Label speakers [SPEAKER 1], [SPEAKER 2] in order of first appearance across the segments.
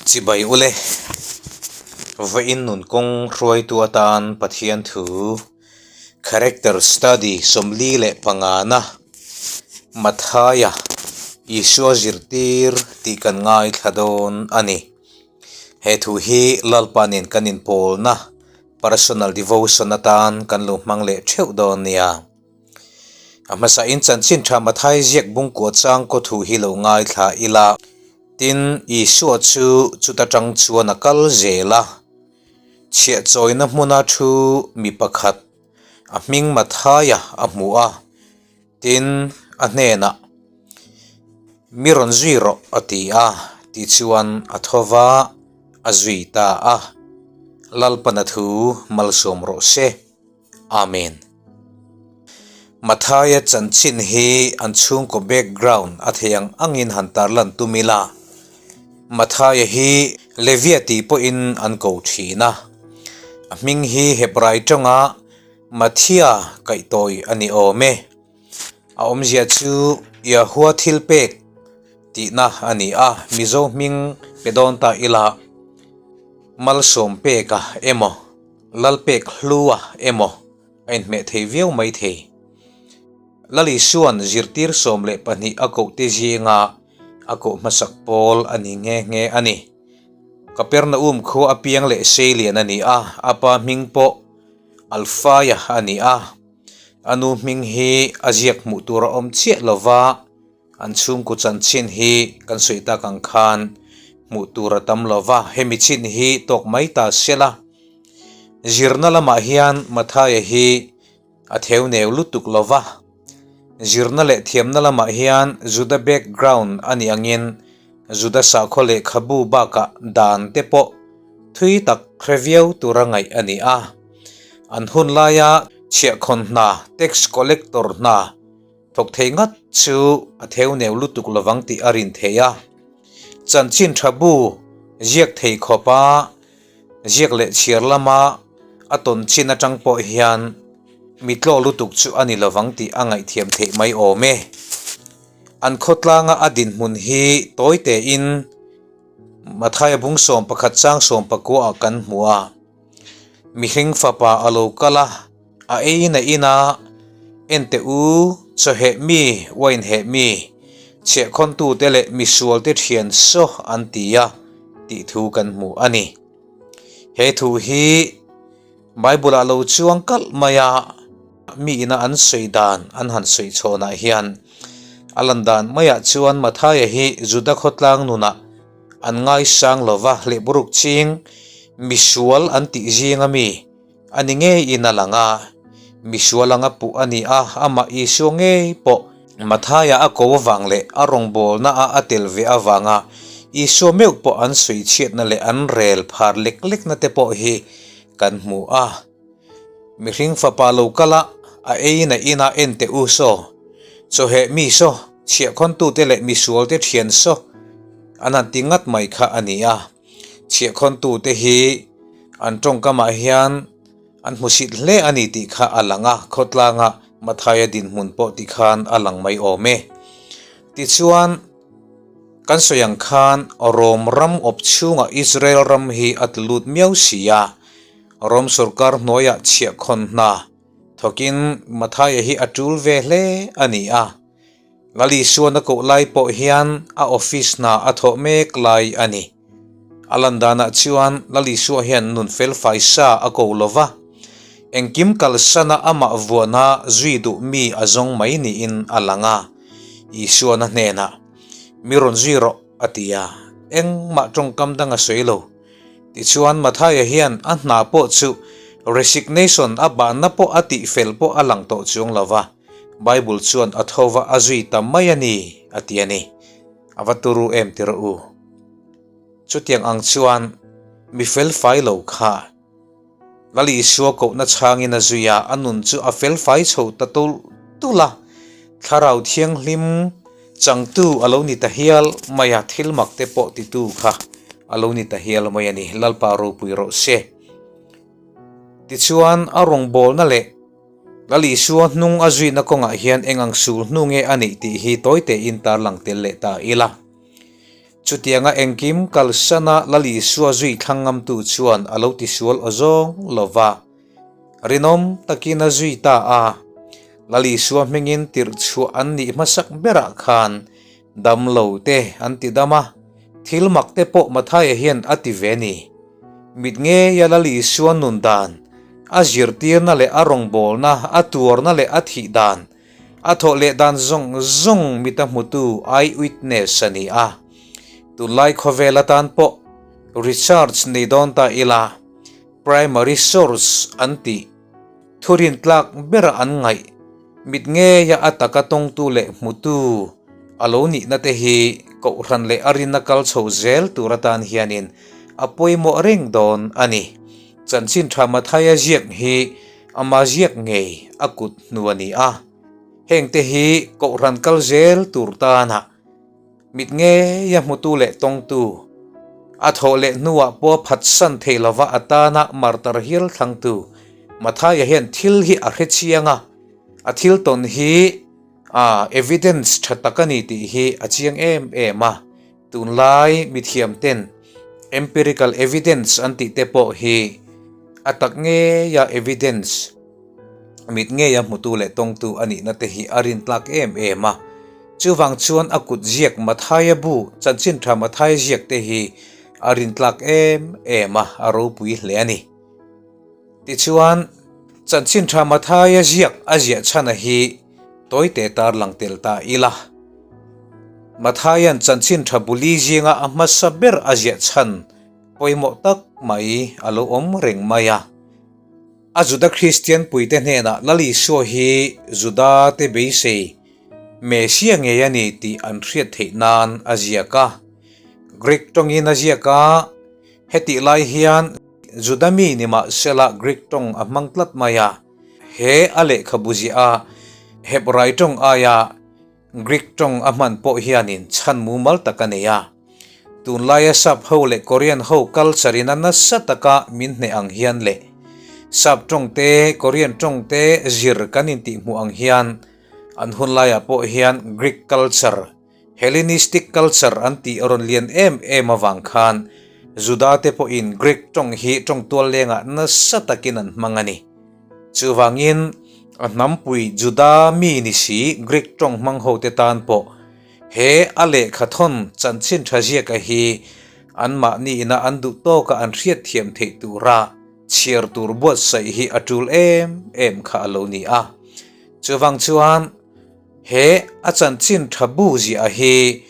[SPEAKER 1] Chibai ule, vawiin nun kawng hruaitu atan Pathian thu Character Study 45na Mathaia Isua zirtir tih kan ngaithla dawn a ni. He thu hi Lalpa nen kan inpawlna Personal Devotion atan kan lo hmang leh theuh dawn nia. A hmasain chanchin tha Mathai ziak bungkua chang kaw thu hi lo ngaithla ila. Tin, Isua chu chuta tang chuan a kal zel a. Chhiahchawina hmuna thu mi pakhat a hming Mathaia a hmu a. Tin, a hnenah, Mi rawn zui rawh a ti a, tichuan a tho va, a zui ta a. Lalpana thu malsawm rawh se. Amen. Mathaia chanchin hi an chhungkaw background a thei ang angin han tarlan tum ila. Mathaia hi Levia tih pawhin an ko thin a. A hming hi Hebrai tawnga Mathia kaihtawi a ni awm e. A awmzia chu Yahua thilpek tihna a ni a, Mizo hming pe dawn ta ila Malsawm peka emaw Lalpek hlua emaw a inhmeh thei viau mai thei. Lalisuan zirtir 12 a kohte zinga a koh hmasak pawl a ni nghe nghe a ni. Kapernaum khua apiang leh Seilian a ni a, a pa hming pawh Alfaia a ni a. A nu hming hi a ziak hmuh tur a awm chiah lova, An chhungkaw chanchin hi kan sawi tak ang khan hmuh tur a tam lo va, hemi chin hi tawk mai ta se la. Zirna lamah hian Mathaia hi a theu neu lutuk lo va, zirna leh thiamna lamah hian Juda background a nih angin Juda sakhaw lehkhabu bakah dan te pawh thui tak hre viau tura ngaih a ni a. An hun laia chhiahkhawn hna, tax collector hna, Thawk thei ngat chu a theu neu lutuk lovang tih a rin thei a. Chanchin tha bu ziak thei khawpa ziak leh chhiar lama a tawn chin atang pawh hian mi tlaw lutuk chu a ni lovang tih a ngaihthiam theih mai awm e. An khawtlanga a dinhmun hi tawi tein Mathaia bung 11 chang 19 ah kan hmu a. Mihring fapa a lo kal a, a eiin a in a, Ente u, chawheh mi, wine heh mi, chhiahkhawntute leh misualte thian saw an ti a, tih thu kan hmu a ni. He thu hi Bible-ah lo chuang kalh mai a, mi ina an sawi dan an han sawi chhawnah hian a lan dan maiah chuan Mathaia hi Juda khawtlang nunah An ngaisang lo va, lehburuk ching misual an tih zing a mi a ni ngeiin a lang a. Misual anga puh a ni a, amah Isua ngei pawh Mathaia a ko avang leh a rawngbawlna a a tel ve avanga Isua meuh pawh an sawi chhiatna leh an rel phar lek lekna te pawh hi kan hmu a. Mihring fapa lo kal a, a eiin a in a, en teh u saw, chawheh mi saw, chhiahkhawntute leh misualte thian saw an han ti ngat mai kha a ni a. Chhiahkhawntute hi an tawngkamah hian an hmusit hle a ni tih kha a lang a, khawtlanga Mathaia dinhmun pawh tikhan a lang mai awm e. Tichuan, kan sawi ang khan Rom ram awp chhungah Israel ram hi a tlu lut miau si a, Rom sorkar hnuaiah chhiahkhawn hna thawkin Mathaia hi a tul ve hle a ni a. Lal Isuan a koh lai pawh hian a office hna a thawh mek lai a ni. A lan danah chuan Lal Isua hian nun felfai sa a ko lo va, engkim kalsana amah vuana zui duh mi a zawng mai niin a lang a. Isuan a hnenah, Mi rawn zui rawh, a ti a. Engmah tawngkam dang a sawi lo. Tichuan Mathaia hian a hna pawh chu resignation a banna pawh a tihfel pawh a lang tawh chuang lo va, Bible chuan a tho va a zui ta mai a ni a ti a ni. A va turu em ti rawh u. Chutiang ang chuan mi felfai lo kha Lal Isua kohna chhangin a zui a, a nun chu a felfai chho ta tulh tulh a, Thlarau Thianghlim changtu a lo ni ta hial mai a, thil mak te pawh titu kha a lo ni ta hial mai a ni, Lalpa ropui rawh se. Tichuan a rawngbawlna leh Lal Isua hnung a zuina kawngah hian eng ang sul hnu nge a nih tih hi tawi tein tarlang tel leh ta ila. Chutianga engkim kalsana Lal Isua zui thlang ngamtu chuan a lo tisual aw zawng lo va. Rinawm takin a zui ta a. Lal Isua hmingin tirh chhuah an nih hmasak berah khan dam lo te an ti dam a, thil mak te pawh Mathaia hian a ti ve ni. Mit ngeia Lal Isua nun dan, a zirtirna leh a rawngbawlna, a tuarna leh a thih dan, A thawh leh dan zawng zawng mita hmutu eyewitness a ni a. Tunlai khawvel atan pawh research nei dawn ta ila, primary source an tih, thurin tlak bera an ngaih, mit ngeia a taka tawngtu leh hmutu a lo nihna te hi kohhran leh a rinna kal chho zel tur atan hianin a pawimawh reng dawn a ni. Chanchin tha Mathaia ziak hi Ama ziak ngei a kut hnu a ni a, hengte hi kohhran kal zel tur tana mit ngeia hmutu leh tawngtu, a thawh leh hnuah pawh phatsan thei lova a tana martar hial thlangtu Mathaia hian thil hi a hre chiang a, a thil tawn hi a evidence tha tak a ni tih hi a chiang em em a. Tunlai mithiamten empirical evidence an tih te pawh hi a tak ngeia evidence, mit ngeia hmutu leh tawngtu a nihna te hi a rintlak em em a. Chuvang chuan a kut ziak Mathaia bu, chanchin tha Mathaia ziak te hi a rintlak em em a, a ropui hle a ni. Tichuan, chanchin tha Mathaia ziak a ziah chhana hi tawite tar lang tel ta ila. Mathaia'n chanchin tha buli zinga a hmasa ber a ziah chhan pawimawh tak mai a lo awm reng mai a. A Juda Kristian puite hnenah Lal Isua hi Juda te beisei Mesia ngei a ni tih an hriat theih nan a ziak a. Greek tawngin a ziak a, hetih lai hian Juda mi ni mahsela Greek tawng a hmang tlat mai a. He a lehkhabu ziah a Hebrai tawng aia Greek tawng a hman pawh hianin chhan mumal tak a nei a. Tunlaia Sap ho leh Korean ho culture in a nasa taka min hneh ang hian leh Sap tawng te, Korean tawng te zir kan intihhmuh ang hian an hunlaiah pawh hian Greek culture, Hellenistic culture an tih rawn lian em em avang khan Juda te pawhin Greek tawng hi tawng tual lengah nasa takin an hmang a ni. Chuvangin a hnampui Juda mi ni si Greek tawng hmang ho te tan pawh he a lehkha thawn chanchin tha ziaka hi anmahni ina an duh tawka an hriatthiam theih tura chhiar tur buatsaih hi a tul em em kha a lo ni a. Chuvang chuan He a chanchin tha bu ziah hi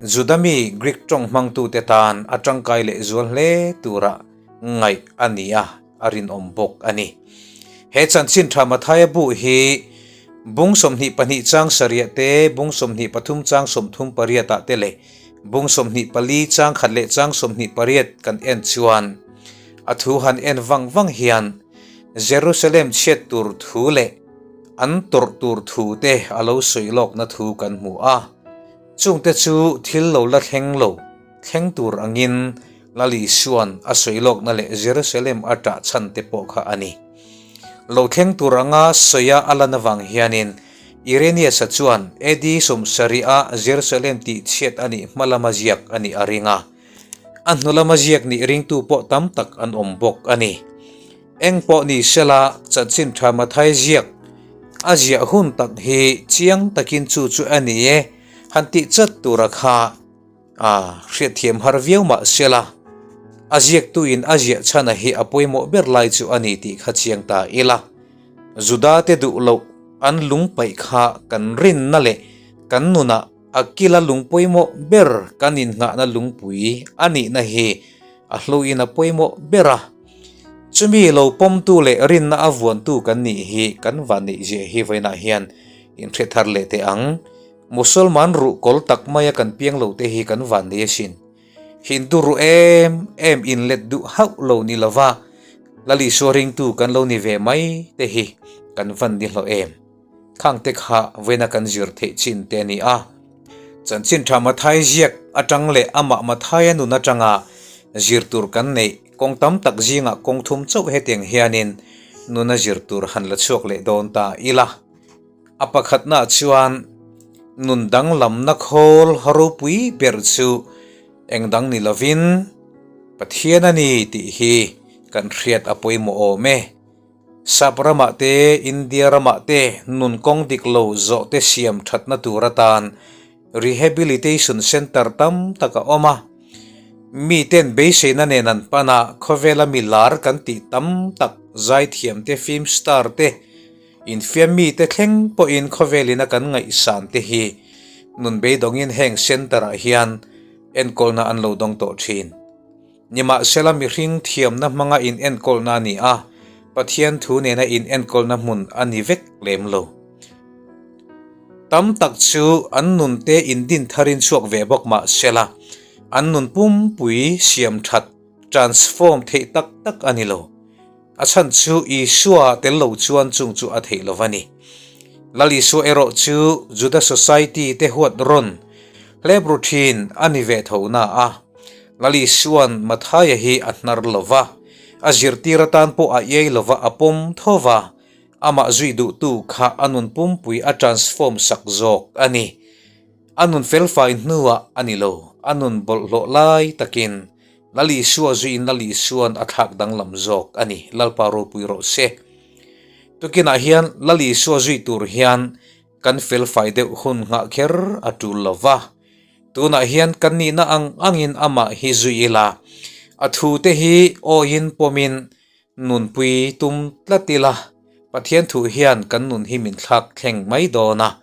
[SPEAKER 1] Juda mi Greek tawng hmangtute tan a tangkai leh zual hle tura ngaih a ni a, a rinawm bawk a ni. He chanchin tha Mathaia bu hi bung 22 chang sarih te, bung 23 chang 38 ah te leh bung 24 chang khat leh chang 28 kan en chuan a thu han en vang vang hian Jerusalem chhiat tur thu leh An tawrh tur thu te a lo sawi lawkna thu kan hmu a, chungte chu thil lo la thleng lo, thleng tur angin Lal Isua'n a sawi lawkna leh Jerusalem a ṭah chhan te pawh kha a ni. Lo thleng tur anga sawia a lan avang hianin Irenaeus-a chuan AD 70 a Jerusalem tih chhiat a nih hma lama ziak a nih a ring a, a hnu lama ziak nih ringtu pawh tam tak an awm bawk a ni. Eng pawh ni sela, chanchin tha Mathai ziak a ziah hun tak hi chiang takin chu chu a ni e, han tih chat tura kha a hriatthiam har viau mah sela, a ziaktuin a ziah chhana hi a pawimawh ber lai chu a ni tih kha chiang ta ila. Juda te duh loh an lung paih kha kan rinna leh kan nunah a kila lung pawimawh ber kan innghahna lungpui a nihna hi a hluin a pawimawh ber a. Chumi lo pawmtu leh rinna a vuantu kan nih hi kan vanneih ziah hi vawiinah hian inhre thar leh teh ang. Musalman ruh kawl tak maia kan piang lo te hi kan vannei asin. Hindu ruh em em inlet duh hauh lo ni lova Lal Isua ringtu kan lo ni ve mai te hi kan van ni hlawh em. Khang te kha vawiina kan zir theih chin te a ni a. Chanchin tha Mathai ziak atang leh amah Mathaia nun atanga zir tur kan neih kawng tam tak zingah kawng thum chauh hetiang hianin nuna zir tur han la chhuak leh dawn ta ila. A pakhatnaah chuan Nun danglamna khawl ropui ber chu eng dang ni lovin Pathian a ni tih hi kan hriat a pawimawh awm e. Sap ramah te, India ramah te nun kawng dik lo zawh te siam thatna tur atan Rehabilitation Centre tam tak a awm a. Miten beiseina nen an pan a, khawvela mi lar kan tih tam tak zaithiam te, film star te, Infiam mite thleng pawhin khawvelin a kan ngaihsan te hi nun beidawngin heng centre ah hian enkawlna an lo dawng tawh thin. Nimahsela mihring thiamna hmanga in enkawlna a ni a, Pathian thu nena in enkawlna hmun a ni vek lem lo. Tam tak chu an nun te indin tharin chhuak ve bawk mahsela an nun pumpui siam that, transform, theih tak tak a ni lo. A chhan chu Isua tel lo chuan chung chu a theih lo va ni. Lal Isua erawh chu Juda society te huat rawn hlep ru thin a ni ve tho na a. Lal Isua'n Mathaia hi a hnar lo va, a zirtir atan pawh a iai lo va a pawm tho va, amah zui duhtu kha a nun pumpui a transform sak zawk a ni. A nun felfai hnuah a ni lo, a nun bawlhhlawh lai takin Lal Isua zuiin Lal Isua'n a thlak danglam zawk a ni, Lalpa ropui rawh se. Tukinah hian Lal Isua zui tur hian kan felfai deuh hun nghah kher a tul lo va. Tunah hian kan nihna ang angin amah hi zui ila, a thute hi awiin pawmin Nunpui tum tlat ila, Pathian thu hian kan nun hi min thlak thleng mai dawn a.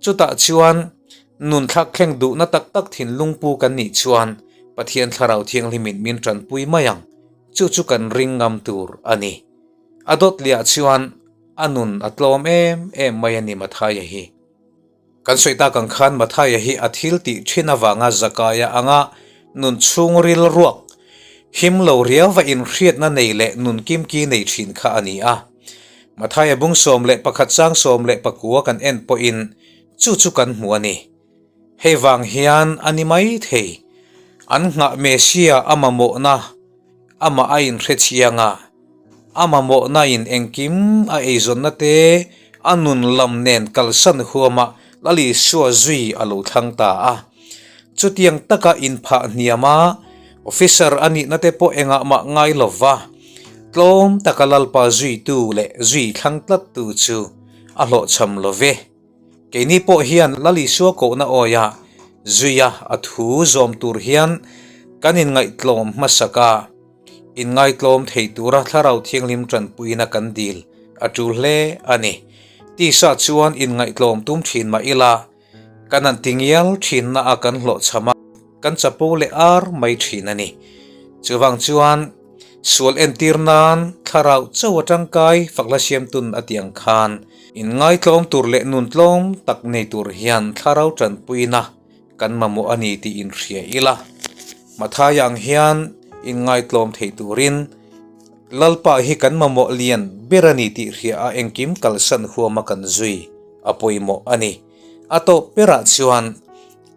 [SPEAKER 1] Chutah chuan nun thlak thleng duhna tak tak thinlung pu kan nih chuan Pathian Thlarau Thianghlimin min tanpui mai ang. Chu chu kan ring ngam tur a ni. A dawt liah chuan a nun a tlawm em em mai a ni Mathaia hi. Kan sawi tak ang khan Mathaia hi a thil tih thin avanga Zakaia anga nun chhungril ruak, him lo riauva inhriatna nei leh nun kimki nei thin kha a ni a. Mathaia bung 11 chang 19 kan en pawhin chu chu kan hmu a ni. Hei vang hian a ni mai thei. An nghah Messia a mamawhna amah a inhrechiang a. A mamawhna in engkim a eizawnna te a nun lam nen kalsan huama Lal Isua zui a lo thlang ta a. Chutiang taka inphah hniam a, officer a nihna te pawh engah mah ngai lo va, tlawm taka Lalpa zuitu leh zui thlang tlattu chu a hlawhchham lo ve. Keini pawh hian Lal Isua kohna awia zuia a thu zawm tur hian kan inngaihtlawm hmasak a. Inngaitlawm thei tura Thlarau Thianghlim tanpuina kan dil a tul hle a ni. Tisa chuan inngaihtlawm tum thin mah ila, kan han ti ngial thinna a kan hlawhchham a, kan chapo leh ar mai thin a ni. Chuvang chuan sual entir nan Thlarau chauh a tangkai fakla siamtun a tih ang khan, inngaitlawm tur leh nuntlawm tak nei tur hian Thlarau tanpuina Kan mamawh a ni tih inhria ila, Mathaia ang hian inngaitlawm thei turin Lalpa hi kan mamawh lian ber a ni tih hria a engkim kalsan huama kan zui a pawimawh a ni. A tawp berah chuan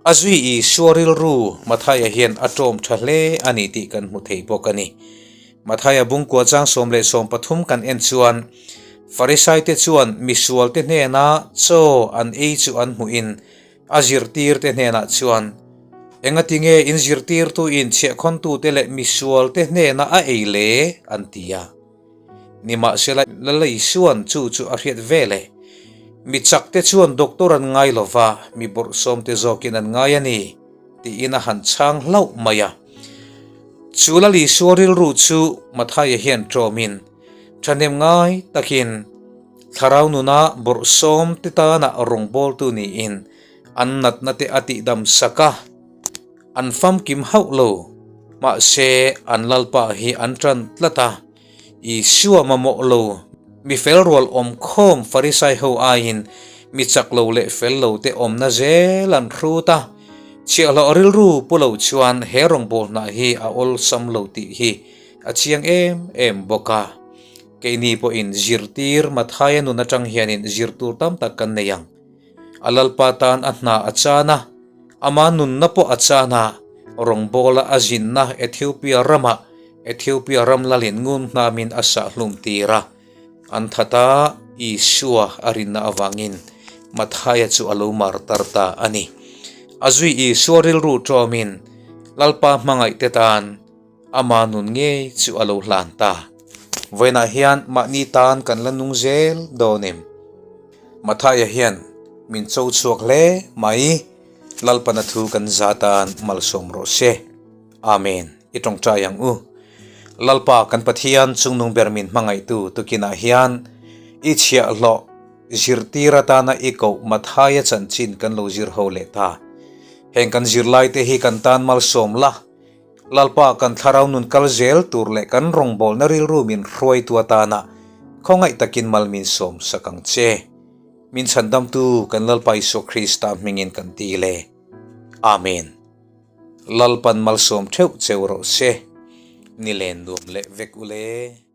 [SPEAKER 1] a zui Isua rilru Mathaia hian a tawm tha hle a ni tih kan hmu thei bawk a ni. Mathaia bungkua chang 13 kan en chuan Farisaite chuan misualte hnena chaw an ei chu an hmuhin A zirtirte hnenah chuan, Engatinge in zirtirtuin chhiahkhawntute leh misualte hnena a ei le? an ti a. Nimahsela, Lalaisuan chu chu a hriat ve le. Mi chakte chuan doctor an ngai lo va, mi bawrhsawmte zawkin an ngai a ni, tiin a han chhang hlauh mai a. Chu Lalisua rilru chu Mathaia hian ṭawmin, Ṭhahnem ngai takin, Thlarau nuna bawrhsawm te tana rawngbawltu niin an natna te a tihdam sak a, an famkim hauh lo. Mahse, an Lalpa hi an ṭan tlat a, Isua mamawh lo, mi fel rual awm khawm Farisai ho aiin mi chak lo leh fel lo te awmna zel an hrut a, chhiahhlawh rilru pu lo chuan he rawngbawlhna hi a awlsam lo tih hi a chiang em em bawk a. Keini pawhin zirtir Mathaia nun atang hianin zir tur tam tak kan nei ang. A Lalpa tan a hna a chan a, ama nunna pawh a chan a, rawngbawla a zinna Ethiopia ramah Ethiopia ram lalin ngun hnamin a sah hlum tir a, an that a, Isua a rinna avangin. Mathaia chu a lo martar ta a ni. A zui Isua rilru ṭawmin Lalpa hmangaihte tan ama nun ngei chu a lo hlan ta. Vawiinah hian mahni tan kan la nung zel dawn em? Mathaia hian min cho chhuak hle mai. Lalpana thu kan za tan malsawm rawh se. Amen. I tawngtai ang u. Lalpa kan Pathian chungnung ber min hmangaihtu tukinah hian i chhiahhlawh zirtir atana i koh Mathaia chanchin kan lo zir ho leh ta. Heng kan zirlaite hi kan tan malsawm la, Lalpa kan thlarau nun kal zel tur leh kan rawngbawlna rilru min hruaitu atana khawngaih takin mal min sawm sak ang che. Min chhandamtu kan Lalpa Isua Krista hmingin kan ti le. Amen. Lalpan malsawm theuh cheu rawh se. Ni len nuam leh vek u le.